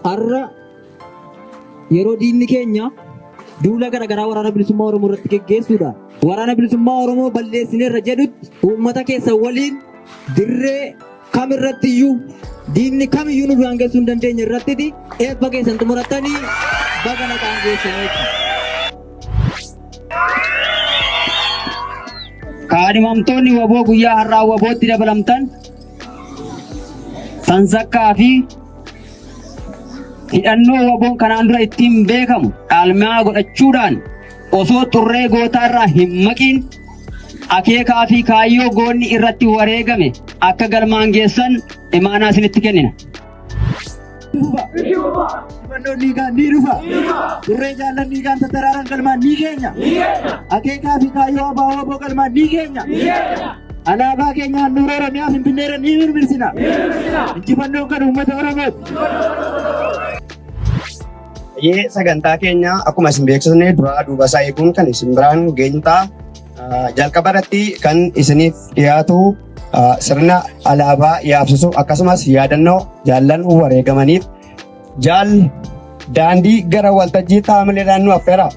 Har'a yeroo diinni keenya duula garaagaraa Waraana Bilisummaa Oromoo irratti geggeessuudhaan Waraana Bilisummaa Oromoo balleessineerra jedhutti uummata keessan waliin dirree kam irratti iyyuu diinni kamiyyuu nu daangessuu hin dandeenye irrattiti eebba keessan xumurattanii baga nagaan geessaniitu. Kaadhimamtoonni waboo guyyaa har'aa wabootti dabalamtan sansakkaa fi hidhannoo waboon kanaan dura ittiin beekamu dhaalmaa godhachuudhaan osoo xurree gootaa irraa hin maqiin akeekaa fi kaayyoo goonni irratti wareegame akka galmaan geessan imaanaa isinitti kennina. Injifannoon dhiigaan ni dhufa. Xurree jaallan dhiigaan tattaraaran galmaan ni geenya. Akeekaa fi kaayyoo ABO wbo galmaan ni geenya. Alaabaa keenya handhuura Oromiyaa Finfinneerra ni mirmirsina. Injifannoon kan uummata Oromooti. Qayyee sagantaa keenya akkuma isin beeksisne duraa duuba isaa eeguun kan isin biraan geenyu ta'a. Jalqaba irratti kan isiniif dhiyaatu sirna alaabaa yaabsisuu akkasumas yaadannoo jaallan wareegamaniif jaal daandii gara waltajjii taamileedhaan nu affeera.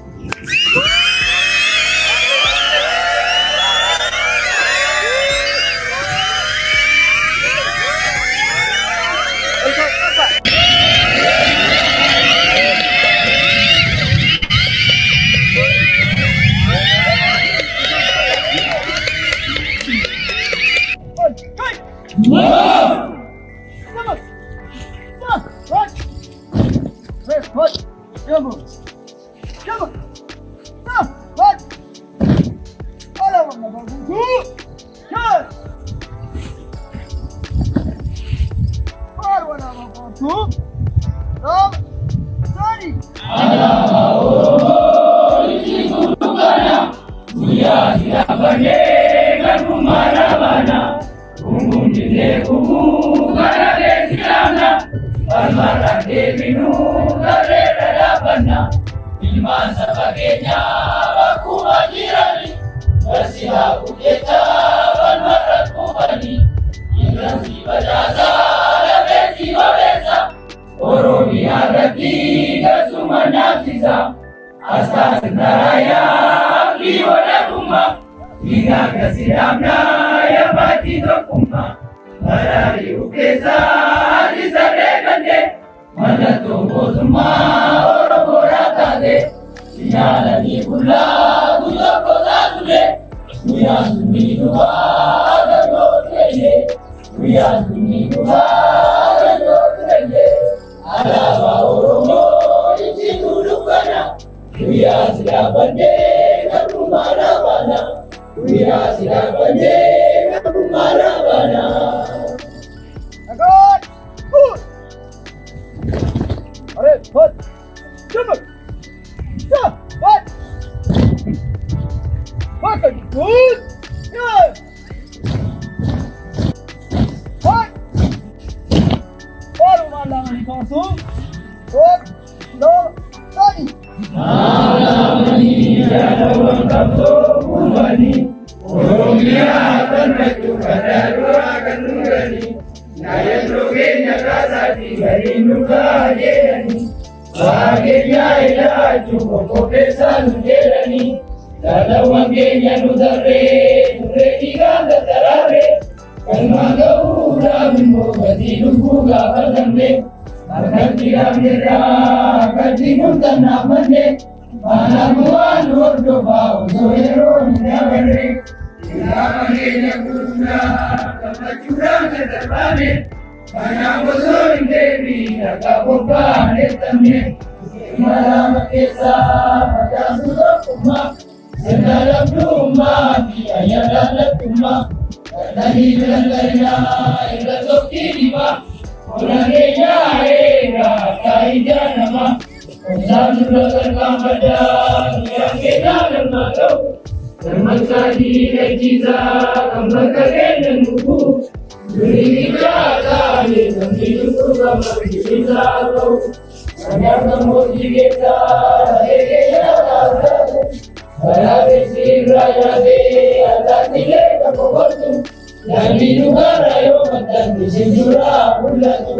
Daandii dhugaarraa yoo maddan isin duraa mul'atu.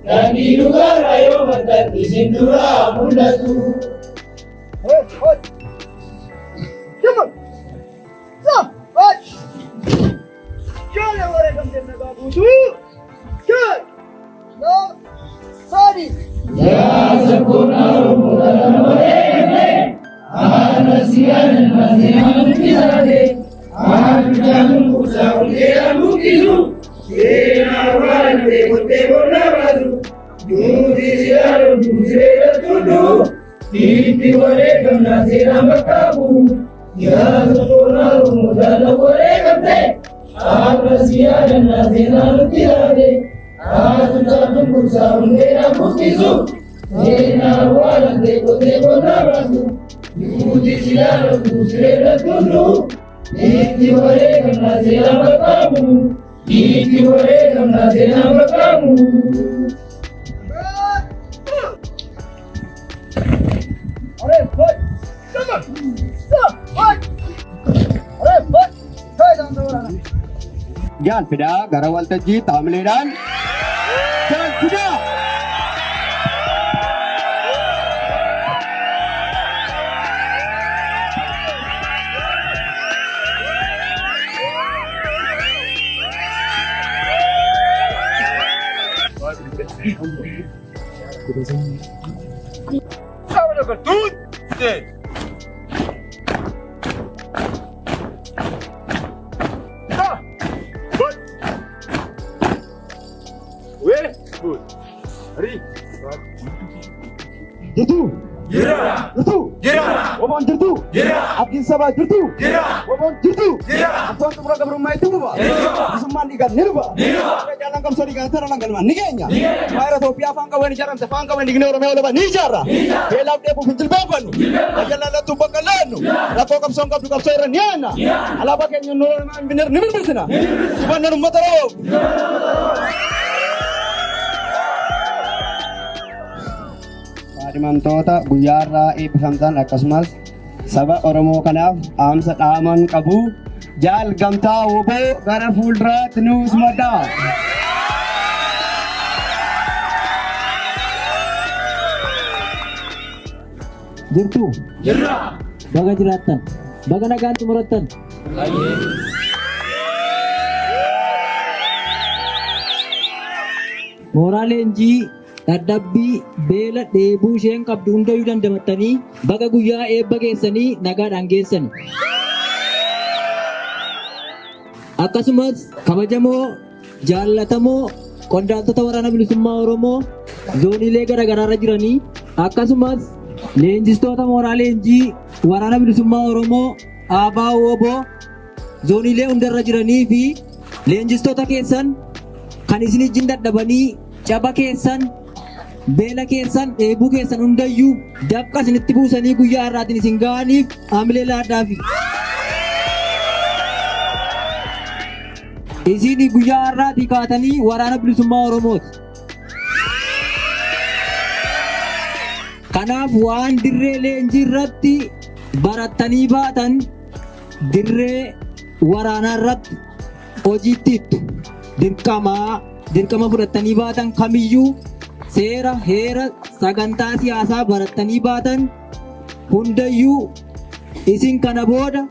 Daandii dhugaarraa yoo maddan isin duraa mul'atu. Yaa sabboonaa Oromoo dhala wareegamte, haala siyaasan seenaa nutti taate, haala cunqursaa hundeedhaan buqqisu, seenaa awwaalamte kottee boollaa baasu, duuti silaa loltuu siree galtuudhu, itti wareegamnaa seenaan bakka bu'u. Yaa sabboonaa Oromoo dhala wareegamte, haala siyaasan seenaa nutti taate, haala cunqursaa hundeedhaan buqqisu, seenaa awwaalamte kottee boollaa baasu, duuti silaa loltuu siree galtuudhu, itti wareegamnaa seenaan bakka bu'u. Itti wareegamnaa seenaan bakka bu'u. Jaal Fidaa gara waltajjii haamileedhaan. Jaal Fidaa! Jirtu? Jira. Jirtu? Jira. Woboon jirtu? Jira. Abdiin sabaa jirtu? Jira. Woboon jirtu? Jira. Qabsoon xumura gabrummaa itti fufa. Bilisummaan dhiigaan ni dhufa. Ni dhufa. Jaalan qabsoo dhiigaan sarara galmaan ni geenya. Maayira Itoophiyaa afaan qawween ijaaramte afaan qawween dhiigni Oromiyaa olaba ni ijaarra. Beelaaf dheebuuf hin jilbeenfannu. Ajjalaallattuun bakka laannu. Rakkoo qabsoon qabdu qabsoo irra ni aanna. Alaabaa keenya nu Oromiyaa ni birbisina. Injifannaan uummata Oromoo. Kaadhimamtoota guyyaa har'aa eebbifamtan akkasumas saba Oromoo kanaaf dhaamsa dhaaman qabu. Jaal Gamtaa Woboo gara fuulduraatti nuuf simadhaa. Jirtu? Jirra. Baga jiraattan. Baga nagaan xumurattan. Mooraa leenjii dadhabbii beela dheebuu isheen qabdu hundayyuu dandamattanii baga guyyaa eebba keessanii nagaadhaan geessan. Akkasumas kabajamoo jaallatamoo qondaaltota waraana bilisummaa Oromoo zooniilee garaagaraarra jiranii akkasumas leenjistoota mooraa leenjii waraana bilisummaa Oromoo ABO WBO zooniilee hundarra jiranii fi leenjistoota keessan kan isin ijjin dadhabanii caba keessan beela keessan dheebuu keessan hundayyuu dafqa isinitti buusanii guyyaa har'aatiin isin ga'aniif haamilee laadhaafi. Isin guyyaa har'aatii kaatanii waraana bilisummaa Oromooti. Kanaaf waan dirree leenjii irratti barattanii baatan dirree waraanaa irratti hojiitti ittu dirqamaa dirqama fudhattanii baatan kamiyyuu seera heera sagantaa siyaasaa barattanii baatan hundayyuu isin kana booda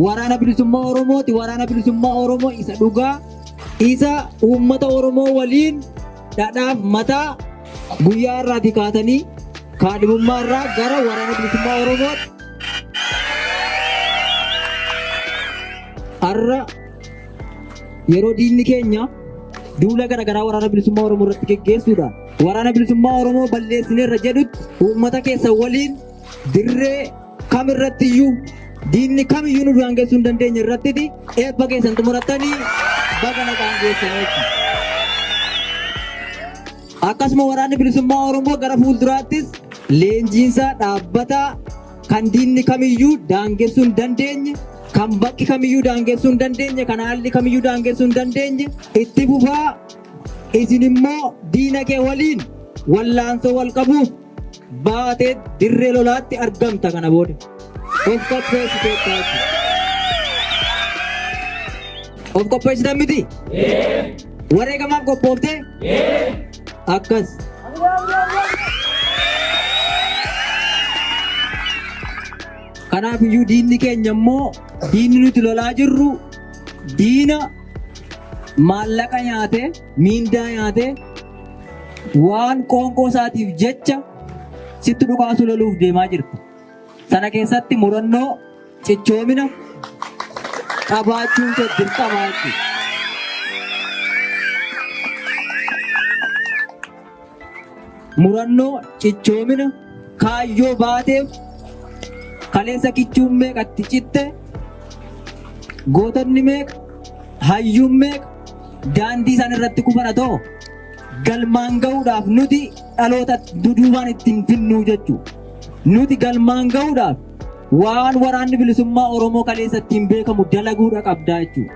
waraana bilisummaa Oromooti. Waraana bilisummaa Oromoo isa dhugaa isa uummata Oromoo waliin dhadhaaf mataa guyyaa irraatii kaatanii kaadhimummaa irraa gara waraana bilisummaa Oromootti har'a yeroo diinni keenya duula garaagaraa waraana bilisummaa Oromoo irratti geggeessuudhaan waraana bilisummaa Oromoo balleessineerra jedhutti uummata keessa waliin dirree kam irrattiyyuu diinni kamiyyuu nu daangessuu hin dandeenye irrattiti eebba keessan xumurattanii baga nagaan geessan jechuudha. Akkasuma waraanni bilisummaa Oromoo gara fuulduraattis leenjiinsaa dhaabbataa kan diinni kamiyyuu daangessuu hin dandeenye, kan bakki kamiyyuu daangessuu hin dandeenye, kan haalli kamiyyuu daangessuu hin dandeenye itti fufaa isin immoo diina kee waliin wallaansoo wal qabuuf baatee dirree lolaatti argamta kana booda. Of qopheessitee taatu. Of qopheessitan miti? Wareegamaaf qophooftee? Akkas. Kanaaf iyyuu diinni keenya immoo diinni nuti lolaa jirru diina maallaqa nyaatee miindaa nyaatee waan qoonqoo isaatiif jecha sitti dhukaasu loluuf deemaa jirta. Sana keessatti murannoo cichoomina qabaachuun kee dirqama jechuudha. Murannoo cichoomina kaayyoo baateef kaleessa kichuun meeqa itti citte gootonni meeqa hayyuun meeqa daandii isaan irratti kufan haa ta'u galmaan gahuudhaaf nuti dhaloota duduubaan ittiin finnuu jechuudha. Nuti galmaan gahuudhaaf waan waraanni bilisummaa Oromoo kaleessa ittiin beekamu dalaguudha qabdaa jechuudha.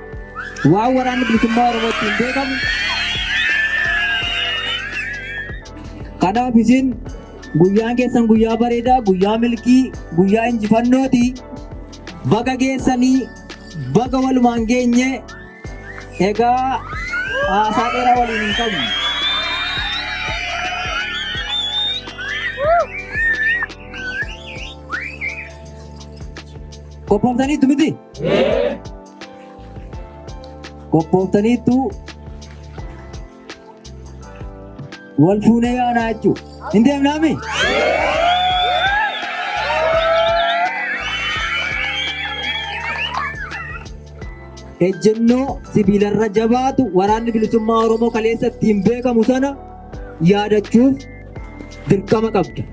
Waan waraanni bilisummaa Oromoo ittiin beekamu. Kanaaf isin guyyaan keessan guyyaa bareedaa, guyyaa milkii, guyyaa injifannooti. Baga geessanii, baga walumaan geenye. Egaa haasaa dheeraa waliin hin qabnu. Qophooftaniittu miti? Qophooftaniittu wal fuunee yaanaa jechuudha. Hin deemnaami? Ejjennoo sibiilarra jabaatu waraanni bilisummaa Oromoo kaleessa ittiin beekamu sana yaadachuuf dirqama qabda.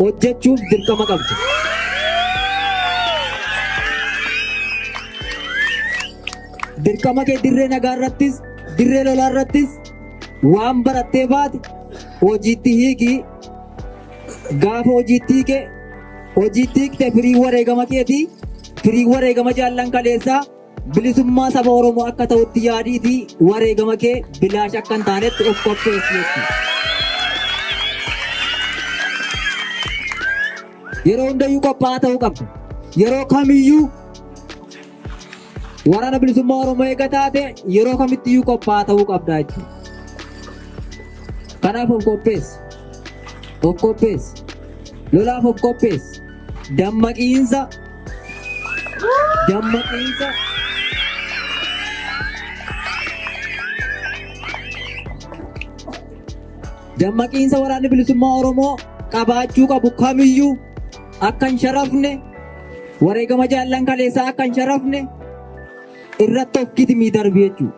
Hojjechuuf dirqama qabda. Dirqama kee dirree nagaa irrattis, dirree lolaa irrattis waan barattee baate hojiitti hiiki. Gaafa hojiitti hiike hojiitti hiikte firii wareegama keetii, firii wareegama jaallan kaleessaa bilisummaa saba Oromoo akka ta'utti yaadiitii wareegama kee bilaash akka hin taanetti of qopheessi jechuudha. Yeroo hundayyuu qophaa'aa ta'uu qabda. Yeroo kamiyyuu waraana bilisummaa Oromoo eega taate yeroo kamittiyyuu qophaa'aa ta'uu qabda jechuudha. Kanaaf of qopheessi. Of qopheessi. Lolaaf of qopheessi. Dammaqiinsa Dammaqiinsa Dammaqiinsa waraanni bilisummaa Oromoo qabaachuu qabu kamiyyuu akka hin sharafne wareegama jaallan kaleessaa akka hin sharafne irratti of kitimii darbi jechuudha.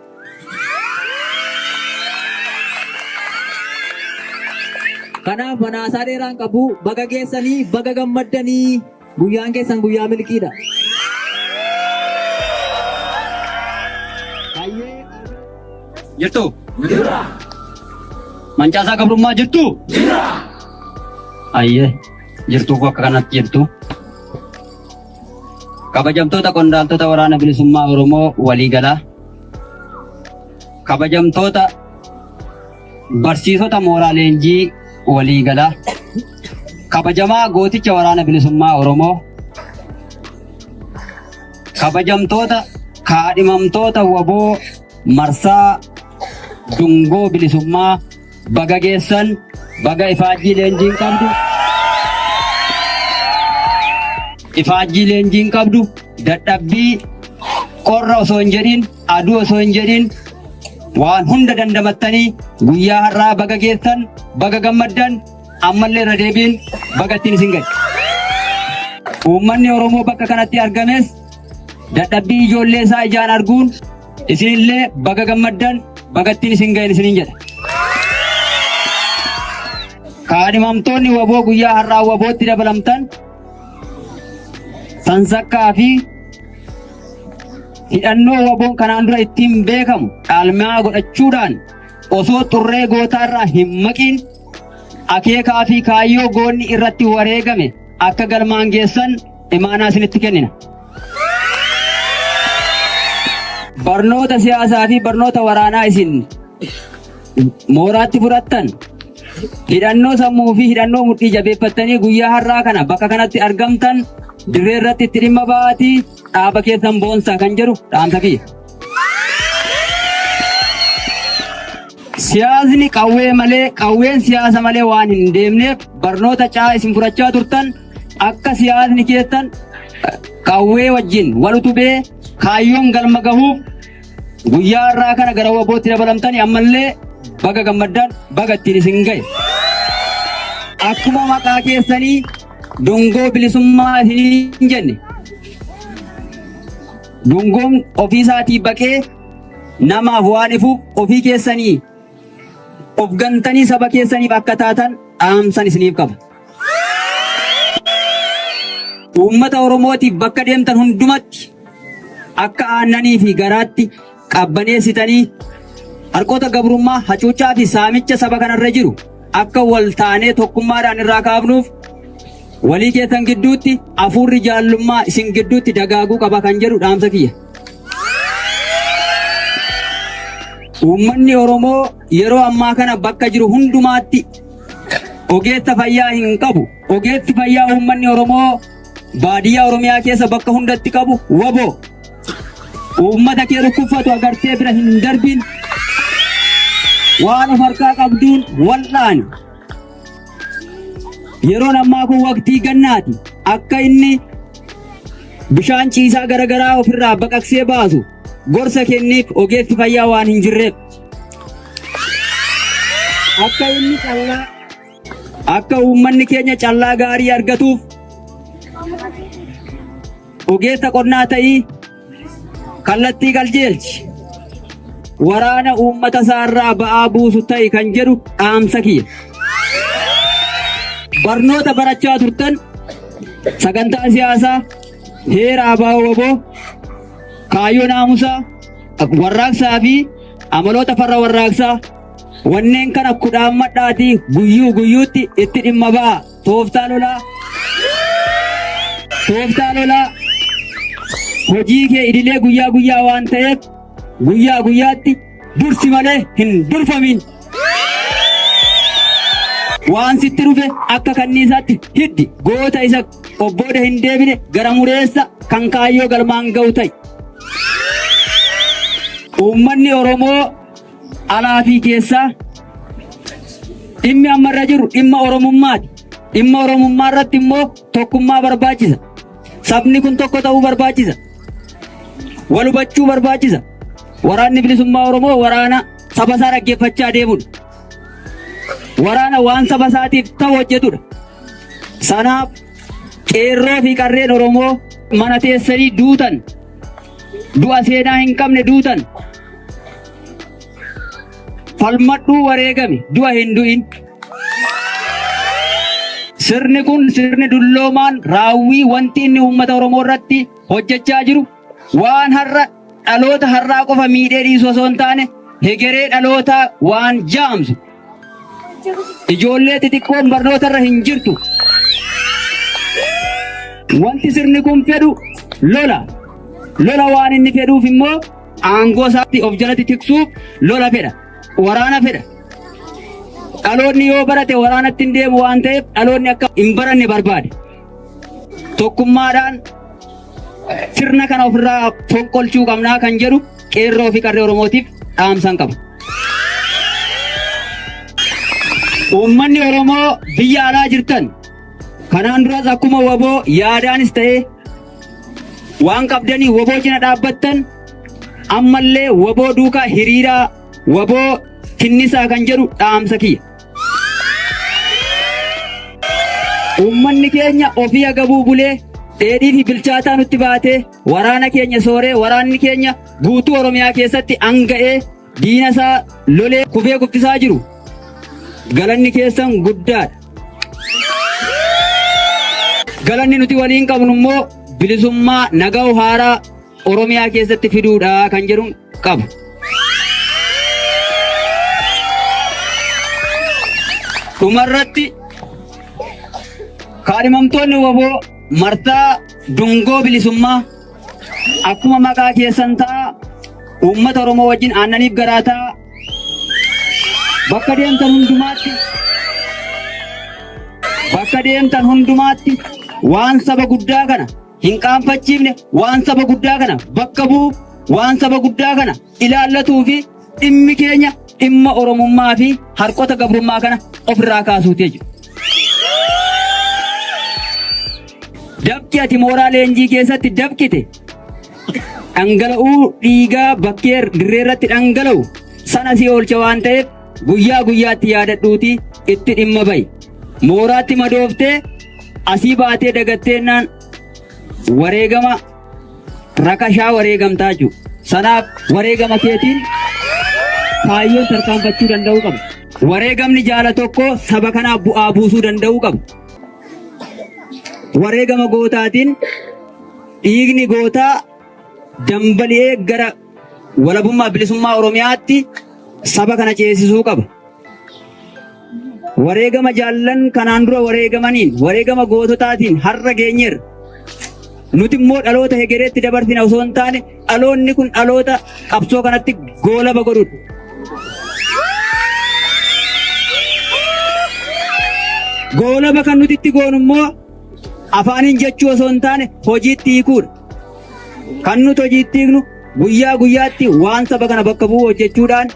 Kanaaf manaasaa dheeraan qabu baga geessanii baga gammaddanii guyyaan keessan guyyaa milkiidha. Jirtu? Jira. Mancaasaa gabrummaa jirtu? Jira. Ayyee jirtuu akka kanatti jirtu. Kabajamtoota qondaaltota waraana bilisummaa Oromoo waliigalaa. Kabajamtoota barsiisota mooraa leenjii waliigalaa. Kabajamaa gooticha waraana bilisummaa Oromoo. Kabajamtoota kaadhimamtoota waboo marsaa dungoo bilisummaa baga geessan baga ifaajjii leenjiin qabdu ifaajjii leenjiin qabdu dadhabbii qorra osoo hin jedhin aduu osoo hin jedhin waan hunda dandamattanii guyyaa har'aa baga geessan baga gammaddan ammallee irra deebiin baga ittiin isin gahe. Uummanni Oromoo bakka kanatti argames dadhabbii ijoollee isaa ijaan arguun isinillee baga gammaddan baga ittiin isin gahen isiniin jedha. Kaadhimamtoonni waboo guyyaa har'aa wabootti dabalamtan sansakkaa fi hidhannoo waboon kanaan dura ittiin beekamu dhaalmaa godhachuudhaan osoo xurree gootaa irraa hin maqiin akeekaa fi kaayyoo goonni irratti wareegame akka galmaan geessan imaanaa isinitti kennina. Barnoota siyaasaa fi barnoota waraanaa isin mooraatti fudhattan hidhannoo sammuu fi hidhannoo mudhii jabeeffattanii guyyaa har'aa kana bakka kanatti argamtan dirree irratti itti dhimma ba'aatii dhaaba keessan boonsaa kan jedhu dhaamsa kiyya. Siyaasni qawwee malee qawween siyaasa malee waan hin deemneef barnoota caa isin fudhachaa turtan akka siyaasni keessan qawwee wajjin wal utubee kaayyoon galma gahuuf guyyaa har'aa kana gara wabootti dabalamtanii ammallee baga gammaddaan baga ittiin isin gahe. Akkuma maqaa keessanii dungoo bilisummaa isiniin jenne dungoon ofiisaatii baqee namaaf waan ifuuf ofii keessanii of gantanii saba keessaniif akka taatan dhaamsan isiniif qaba. Uummata Oromootiif bakka deemtan hundumatti akka aannanii fi garaatti qabbaneessitanii harqoota gabrummaa hacuuccaa fi saamicha saba kanarra jiru akka wal taanee tokkummaadhaan irraa kaafnuuf walii keessan gidduutti hafuurri jaallummaa isin gidduutti dagaaguu qaba kan jedhu dhaamsa kiyya. Uummanni Oromoo yeroo ammaa kana bakka jiru hundumaatti ogeessa fayyaa hin qabu. Ogeessi fayyaa uummanni Oromoo baadiyyaa Oromiyaa keessa bakka hundatti qabu waboo. Uummata kee dhukkubfatu agartee bira hin darbin. Waan of harkaa qabduun wal'aani. Yeroon ammaa kun waqtii gannaati. Akka inni bishaan ciisaa garaagaraa ofirraa baqaqsee baasu gorsa kenniif ogeessi fayyaa waan hin jirreef. Akka inni callaa akka uummanni keenya callaa gaarii argatuuf ogeessa qonnaa ta'ii kallattii qaljeelchi. Waraana uummata isaarraa ba'aa buusu ta'i kan jedhu dhaamsa kiyya. Barnoota barachaa turtan sagantaa siyaasaa heera ABO WBO kaayyoo naamusaa warraaqsaa fi amaloota farra warraaqsaa wanneen kana kudhaan madhaatii guyyuu guyyuutti itti dhimma ba'a. Tooftaa lolaa tooftaa lolaa hojii kee idilee guyyaa guyyaa waan ta'eef guyyaa guyyaatti dursi malee hin durfamin. Waan sitti dhufe akka kanniisaatti hiddi goota isa obbooda hin deebine gara mureessa kan kaayyoo galmaan ga'u ta'i. Uummanni Oromoo alaa fi keessaa dhimmi amma irra jiru dhimma Oromummaati. Dhimma Oromummaa irratti immoo tokkummaa barbaachisa. Sabni kun tokko ta'uu barbaachisa. Wal hubachuu barbaachisa. Waraanni bilisummaa Oromoo waraana saba isaa dhaggeeffachaa deemudha. Waraana waan saba isaatiif ta'u hojjetudha. Sanaaf qeerroo fi qarreen Oromoo mana teessanii duutan, du'a seenaa hin qabne duutan, falmadhuu wareegami, du'a hin du'in. Sirni kun sirni dulloomaan raawwii wanti inni uummata Oromoo irratti hojjechaa jiru waan har'a dhaloota har'aa qofa miidhee dhiisu osoo hin taane hegeree dhalootaa waan jaamsu. Ijoollee xixiqqoon barnoota irra hin jirtu. Wanti sirni kun fedhu lola. Lola waan inni fedhuuf immoo aangoo isaatti of jalatti tiksuuf lola fedha. Waraana fedha. Dhaloonni yoo barate waraanatti hin deemu waan ta'eef dhaloonni akka hin baranne barbaade. Tokkummaadhaan sirna kana ofirraa fonqolchuu qabnaa kan jedhu qeerroo fi qarree Oromootiif dhaamsan qaba. Uummanni Oromoo biyya alaa jirtan kanaan duras akkuma waboo yaadaanis ta'ee waan qabdanii waboo cina dhaabbattan ammallee waboo duukaa hiriiraa waboo tinnisaa kan jedhu dhaamsa kiyya. Uummanni keenya ofii agabuu bulee dheedhii fi bilchaataa nutti baatee waraana keenya sooree waraanni keenya guutuu Oromiyaa keessatti anga'ee diina isaa lolee kufee kuffisaa jiru. Galanni keessan guddaadha. Galanni nuti waliin qabnu immoo bilisummaa nagaa haaraa Oromiyaa keessatti fiduudha kan jedhuun qabu. Dhumarratti kaadhimamtoonni waboo martaa dungoo bilisummaa akkuma maqaa keessan ta'a uummata Oromoo wajjin aannaniif garaa ta'a bakka deemtan hundumaatti bakka deemtan hundumaatti waan saba guddaa kana hin qaanfachiifne waan saba guddaa kana bakka bu'u waan saba guddaa kana ilaallatuu fi dhimmi keenya dhimma Oromummaa fi harqota gabrummaa kana ofirraa kaasuuti jechuudha. Dafqi ati mooraa leenjii keessatti dafqite dhangala'uu dhiigaa bakkee dirree irratti dhangala'u sana si oolcha waan ta'eef guyyaa guyyaatti yaadadhuuti itti dhimma ba'i. Mooraatti madooftee asii baatee dagatteennaan wareegama rakashaa wareegamtaa jechuudha. Sanaaf wareegama keetiin kaayyoon tarkaanfachuu danda'uu qaba. Wareegamni jaala tokko saba kanaaf bu'aa buusuu danda'uu qaba. Wareegama gootaatiin dhiigni gootaa dambali'ee gara walabummaa bilisummaa Oromiyaatti saba kana ceesisuu qaba. Wareegama jaallan kanaan dura wareegamaniin wareegama goototaatiin har'a geenyeerra. Nuti immoo dhaloota hegereetti dabarsina osoo hin taane dhaloonni kun dhaloota qabsoo kanatti goolaba godhudha. Goolaba kan nuti itti goonu immoo afaaniin jechuu osoo hin taane hojiitti hiikuudha. Kan nuti hojiitti hiiknu guyyaa guyyaatti waan saba kana bakka bu'u hojjechuudhaan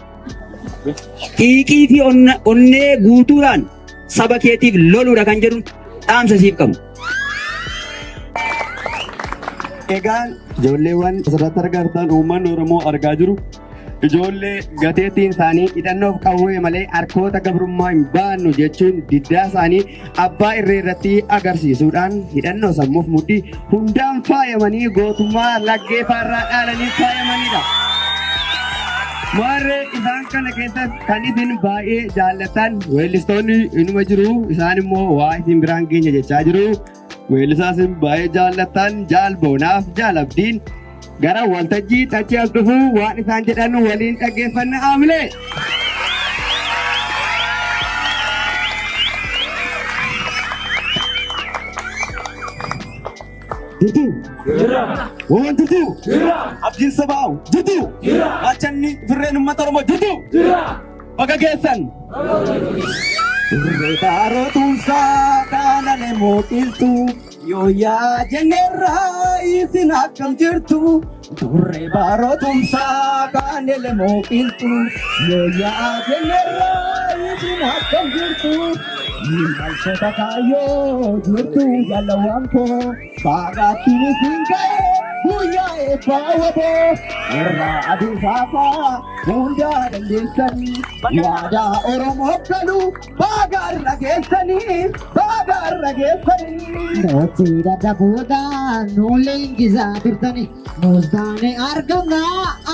xiiqii fi onnee guutuudhaan saba keetiif loluudha kan jedhu dhaamsa siif qabu. Egaan ijoolleewwan asirratti argartan uummanni Oromoo argaa jiru. Ijoollee gateettiin isaanii hidhannoof qawwee malee harkoota gabrummaa hin baannu jechuun diddaa isaanii abbaa irree irratti agarsiisuudhaan hidhannoo sammuuf mudhii hundaan faayamanii gootummaa laggee faarraa dhaalanii faayamanidha. Maarree isaan kana keessas kan isin baay'ee jaallattan weellistoonni inuma jiru isaan immoo waa isin biraan geenya jechaa jiru. Weellisaa isin baay'ee jaallattan jaal Boonaaf jaal Abdiin gara waltajjii achi as dhufuu waan isaan jedhan waliin dhaggeeffanna aamilee. Jirtu? Jira. Waan jirtu? Jira. Abdiin sabaa jirtu? Jira. Gaachanni firreen uummata Oromoo jirtu? Jira. Baga geessan. Turre baaroo tumsaa kaanale mooqiltu yooyaa jenneerraa isin akkam jirtu. Turre baaroo tumsaa kaanale mooqiltu yooyaa jenneerraa isin akkam jirtu. Maltoota kaayyoo jirtu jaalawwan koo baagaattiin isin ga'e guyyaa eebbaa waboo irraa aduu saafaa hundaa dandeessanii waadaa Oromoof galu baaga irra geessanii baaga irra geessanii. Mootii dadhabuudhaan nu leenjisaa turtani. Nuus taane argamna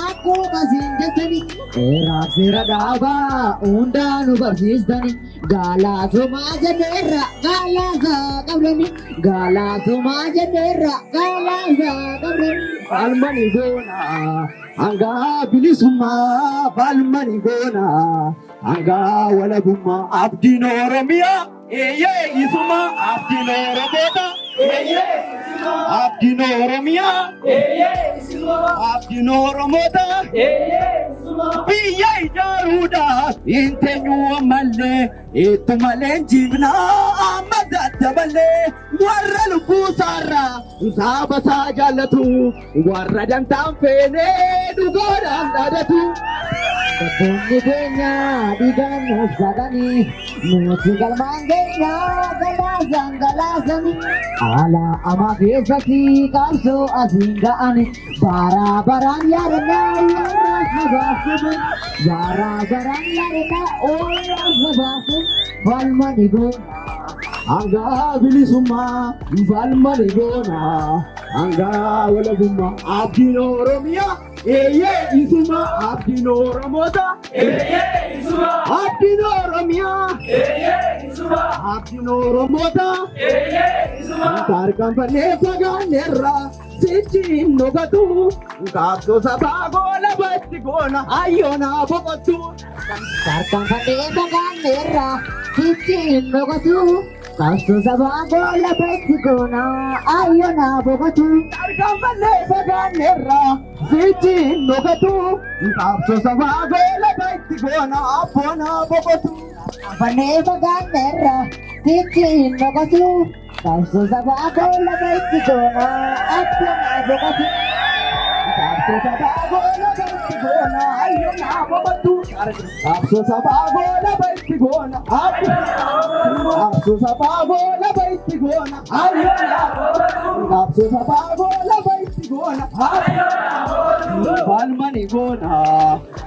akkuma siin jettani. Seeraaf seera dhaabaa hundaa nu barsiistani. Gaalaatumaa jenneerra gaalaasaa qabdani. Gaalaatumaa jenneerra gaalaasaa qabdani. Falmani goona hanga bilisummaa falmani goona hanga walabummaa abdiin Oromiyaa eeyyee isuma abdiin Oromoota eeyyee abdiin Oromiyaa abdiin Oromoota biyya ijaaruudhaaf hin teenyu ammallee ittuma leenjifnaa amma daddaballee warra lubbuu isaarraa saba isaa jaallatu warra dantaan feenee dhugaadhaan dhaadatu. Abboonni keenya dhiigaan nuuf sadanii nuti galmaan keenya galaasaan galaasanii haala amaa keessatti qabsoo asiin ga'ani bara baraan yaadannaa warra sabaaf kufe bara baraan yaadannaa warra sabaaf kufe falmani goona hanga bilisummaa falmani goona hanga walabummaa abdiin Oromiyaa eeyyee isuma abdiin Oromoota abdiin Oromiyaa abdiin Oromoota tarkaanfannee fagaanneerra sichi hin dhokatu qabsoo sabaa goola batti goona ayyoonaa boqottu. Tarkaanfannee fagaanneerra sichi hin dhokatu qabsoo sabaa goola batti goona ayyoonaa boqotu. Tarkaanfannee fagaanneerra sichi hin dhokatu qabsoo sabaa goola batti goona abboonaa boqotu. Tarkaanfannee fagaanneerra sichi hin dhokatu qabsoo sabaa goola batti goona abboonaa boqotu. Qabsoo sabaa goona itti goona ayyoon haa bobattu. Qabsoo sabaa goona itti goona. Qabsoo sabaa goona itti goona ayyoon haa bobattu. Qabsoo sabaa goona itti goona. Falmani goona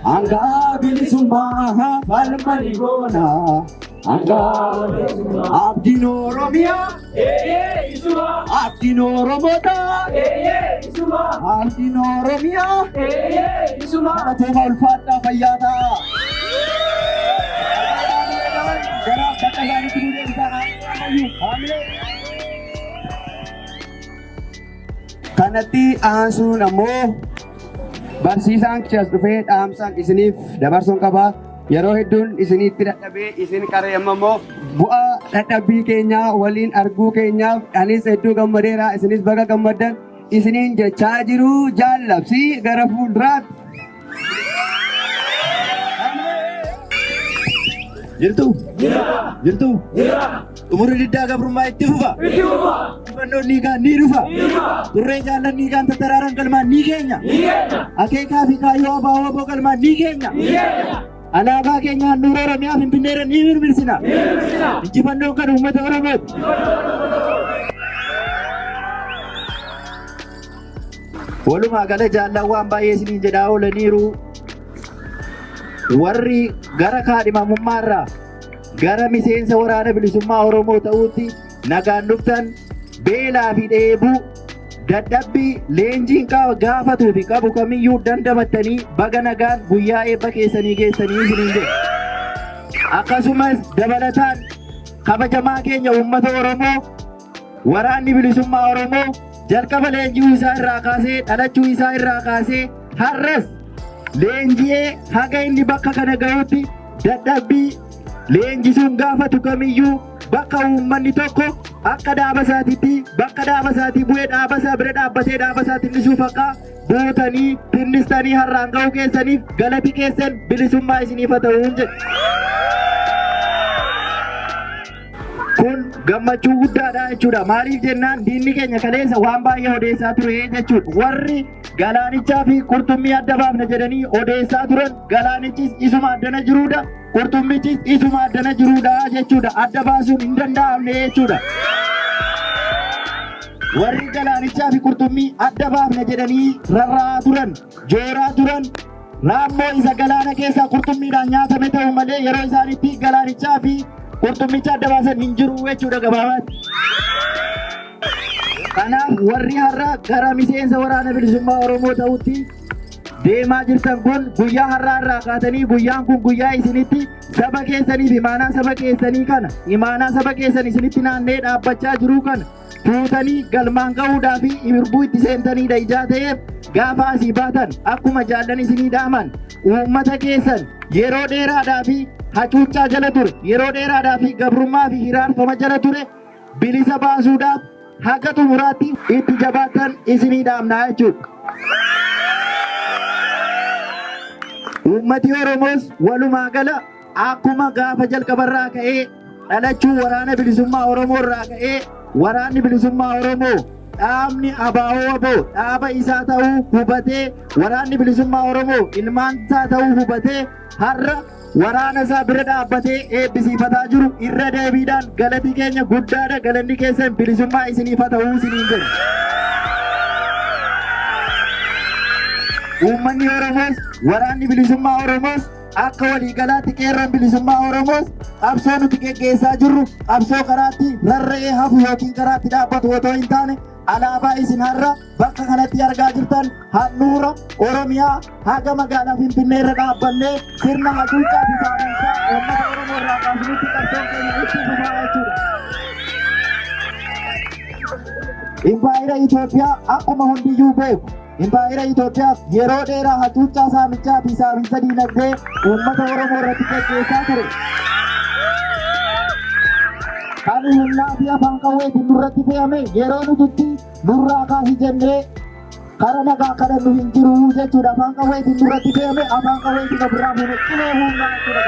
hanga bilisummaa, falmani goona hanga abdiin Oromiyaa, abdiin Oromoota, abdiin Oromiyaa. Galatooma, ulfaadhaa, fayyaa ta'a. Gara bakka isaaniitti nu deebisaa. Haamilee. Kanatti aansuun ammoo barsiisaan as dhufee dhaamsaan isiniif dabarsuun qaba. Yeroo hedduun isinitti dadhabee isin qaree, amma immoo bu'aa dadhabbii keenyaa waliin arguu keenyaaf anis hedduu gammadeera, isinis baga gammaddan isiniin jechaa jiru. Jaallabsii gara fuulduraatti. Jirtu? Jirtu? Xumurri diddaa gabrummaa itti fufa. Injifannoon ni ni dhufa. Turree jaallan dhiigaan tattaraaran galmaan ni keenya. Akeekaa fi kaayyoo ABO WBO galmaan ni keenya. Alaabaa keenya handhuura Oromiyaa Finfinneerra ni mirmirsina. Injifannoon kan uummata Oromooti. Walumaa gala jaallan waan baay'ee isiniin jedhaa oolaniiru. Warri gara kaadhimamummaarraa gara miseensa Waraana Bilisummaa Oromoo ta'uutti nagaan dhuftan, beelaa fi dheebuu, dadhabbii leenjiin gaafatuu fi qabu kamiyyuu dandamattanii baga nagaan guyyaa eebba keessanii geessanii isiniin jedha. Akkasumas dabalataan kabajamaa keenya uummata Oromoo, Waraanni Bilisummaa Oromoo jalqaba leenji'uu isaa irraa kaasee, dhalachuu isaa irraa kaasee, har'as leenji'ee haga inni bakka kana gahutti dadhabbii leenjisuun gaafatu kamiyyuu, bakka uummanni tokko akka dhaaba isaatiitti bakka dhaaba isaatii bu'ee dhaaba isaa bira dhaabbatee dhaaba isaa tinnisuuf akka buutanii tinnistanii har'aan ga'uu keessaniif galati keessan bilisummaa isiniif haa ta'uun jedhe. Kun gammachuu guddaadha jechuudha. Maaliif jennaan, diinni keenya kaleessa waan baay'ee odeessaa ture jechuudha. Warri galaanichaa fi qurxummii adda baafna jedhanii odeessaa turan, galaanichis isuma addana jiruudha. Qurxummichis isuma addana jiruudha jechuudha. Adda baasuun hin danda'amne jechuudha. Warri galaanichaa fi qurxummii adda baafna jedhanii rarra'aa turan, jooraa turan, raammoo isa galaana keessaa qurxummiidhaan nyaatame ta'u malee yeroo isaanitti galaanichaa fi qurxummicha adda baasan hin jiru jechuudha gabaabaatti. Kanaaf warri har'a gara miseensa Waraana Bilisummaa Oromoo ta'utti deemaa jirtan kun, guyyaa har'aa irraa kaatanii guyyaan kun guyyaa isinitti saba keessaniif imaanaa saba keessanii kana, imaanaa saba keessan isinitti naannee dhaabbachaa jiruu kana fuutanii galmaan ga'uudhaa fi hirbuu itti seentanidha ijaa ta'eef, gaafa asii baatan akkuma jaallan isinii dhaaman uummata keessan yeroo dheeraadhaa fi hacuuccaa jala ture, yeroo dheeraadhaa fi gabrummaa fi hiraarfama jala ture bilisa baasuudhaaf haga xumuraatti itti jabaatan isinii dhaamnaa jechuudha. Uummati Oromoos walumaa gala akkuma gaafa jalqabarraa ka'ee, dhalachuu Waraana Bilisummaa Oromoo irraa ka'ee, Waraanni Bilisummaa Oromoo, dhaabni ABO WBO dhaaba isaa ta'uu hubatee, Waraanni Bilisummaa Oromoo ilmaan isaa ta'uu hubatee, har'a waraana isaa bira dhaabbatee eebbisiifataa jiru, irra deebiidhaan galati keenya guddaadha, galanni keessan bilisummaa isiniif haa ta'uu isiniin jedhu. Uummanni Oromoos, Waraanni Bilisummaa Oromoos, akka waliigalaatti qeerroon bilisummaa Oromoos qabsoo nuti geggeessaa jirru qabsoo karaatti rarra'ee hafu yookiin karaatti dhaabbatu otoo hin taane, alaabaa isin har'a bakka kanatti argaa jirtan handhuura Oromiyaa haga magaalaa Finfinnee irra dhaabbannee sirna hacuuccaa fi saaminsaa uummata Oromoo irraa kaasnutti qabsoon keenya itti fufaa jechuudha. Impaayera Itoophiyaa akkuma hundiyyuu beeku, impaayera Itoophiyaa yeroo dheeraa hacuuccaa, saamichaa fi saaminsa diinagdee uummata Oromoo irratti gaggeessaa ture. Kan humnaa fi afaan qawweetiin nurratti fe'ame, yeroo nuti nurraa kaasi jennee kara nagaa kadhannu hin jiru jechuudha. Afaan qawweetiin nurratti fe'ame, afaan qawweetiin ofirraa fuune, qilee humnaa jechuudha.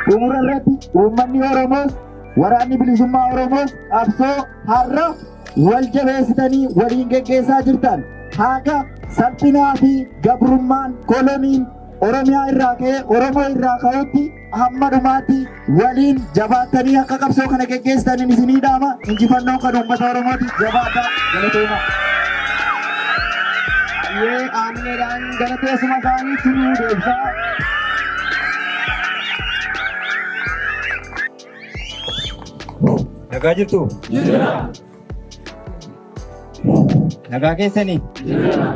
Xumura irratti uummanni Oromoos, Waraanni Bilisummaa Oromoos qabsoo har'a Wal jabeessitanii waliin geggeessaa jirtan haga salphinaa fi gabrummaan koloniin Oromiyaa irraa ka'ee Oromoo irraa ka'utti hamma dhumaatti waliin jabaattanii akka qabsoo kana geggeessitaniin isinii dhaama. Injifannoon kan uummata Oromooti. Jabaadhaa, galatooma. Baay'ee aamileedhaan gara teessuma isaaniitti nu deebisaa. Nagaa jirtu? Jira. Nagaa keessanii? Jira.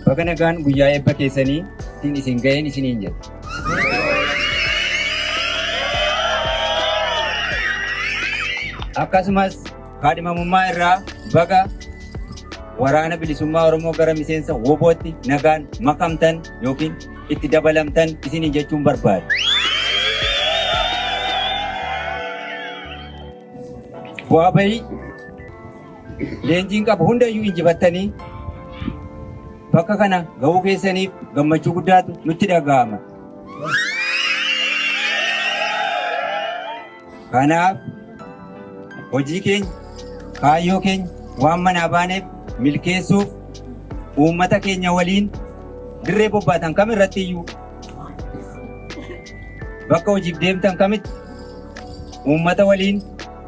Baga nagaan guyyaa eebba keessanii ittiin isin ga'een isiniin jedha. Akkasumas kaadhimamummaa irraa baga waraana bilisummaa Oromoo gara miseensa WBOtti nagaan makamtan yookiin itti dabalamtan isiniin jechuun barbaada. Bu'aa bahii leenjiin qabu hundayyuu injifattanii bakka kana ga'uu keessaniif gammachuu guddaatu nutti dhaga'ama. Kanaaf hojii keenya, kaayyoo keenya waan manaa baaneef milkeessuuf uummata keenya waliin dirree bobbaatan kam irratti iyyuu bakka hojiif deemtan kamitti uummata waliin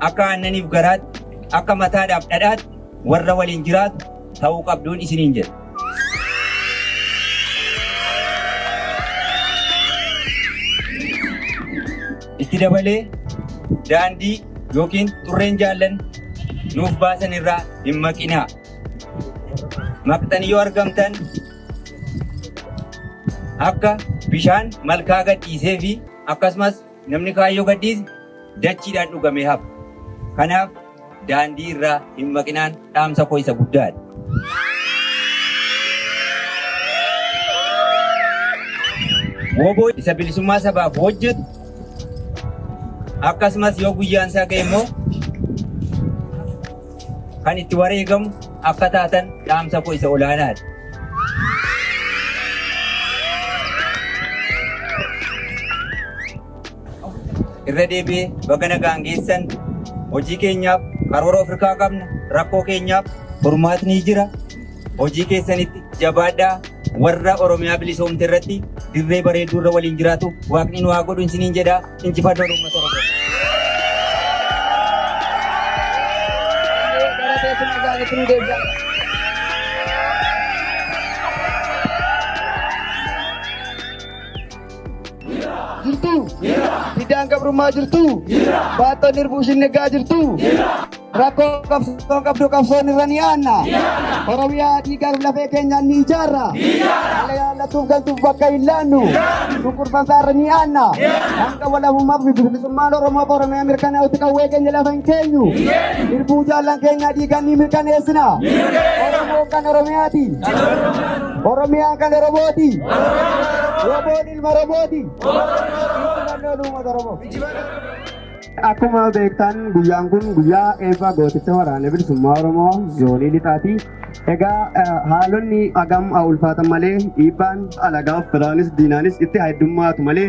akka aannaniif garaatti akka mataadhaaf dhadhaatti warra waliin jiraatu ta'uu qabduun isiniin jedha. Itti dabalee daandii yookiin xurreen jaallan nuuf baasan irraa hin maqinaa. Maqxanii yoo argamtan akka bishaan malkaa gadhiisee fi akkasumas namni kaayyoo gadhiise dachiidhaan dhugamee hafa. Kanaaf daandii irraa hin maqinaan dhaamsa koo isa guddaadha. Woboo isa bilisummaa sabaaf hojjetu akkasumas yoo guyyaan isaa ga'e immoo kan itti wareegamu akka taatan dhaamsa koo isa olaanaadha. Irra deebi'ee baga nagaan geessan. Hojii keenyaaf karoora of hirkaa qabna. Rakkoo keenyaaf furmaatni jira. Hojii keessanitti jabaadhaa. Warra Oromiyaa bilisoomte irratti dirree bareedduu irra waliin jiraatu Waaqni nu haa godhu isiniin jedha. Injifannoon uummata Oromoo. Gara teessuma isaaniitti nu deebisaa. Jirtu? Didaan gabrummaa jirtu? Baattoonni irbuu shinniggaa jirtu? Rakkoo qabsoon qabdu qabsoon irra ni aanna. Oromiyaa dhiigaaf lafee keenyaan ni ijaarra. Haala yaallattuuf galtuuf bakka hin laannu. Cunqurfamsaa irra ni aanna. Hanga walabummaaf bilisummaan Oromoof Oromiyaa mirkanaa'utti qawwee keenya lafa hin keenyu. Irbuu jaallan keenyaa dhiigaan ni mirkaneessina. Oromoon kan Oromiyaati. Oromiyaan kan Oromooti. Woboon ilma Oromooti. Injifannoon uummata Oromoo. Akkuma beektan guyyaan kun guyyaa eebba gooticha waraana bilisummaa Oromoo zoonii lixaati. Egaa haalonni hagam haa ulfaatan malee dhiibbaan alagaaf firaanis diinaanis itti heddummaatu malee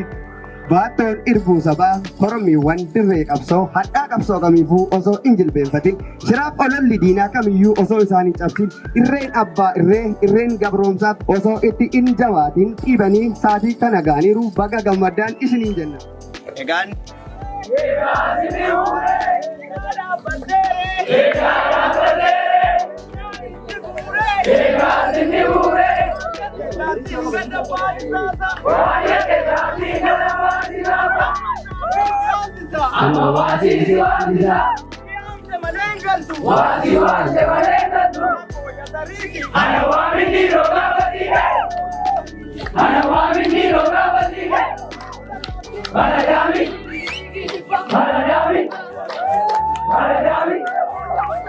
baattoon irbuu sabaa korommiiwwan dirree qabsoo hadhaa qabsoo kamiifuu osoo hin jilbeenfatin shiraaf ololli diinaa kamiyyuu osoo isaan hin cabsin irreen abbaa irree irreen gabroomsaaf osoo itti hin jabaatin dhiibanii saatii kana ga'aniiru baga gammaddaan isiniin jenna. Egaan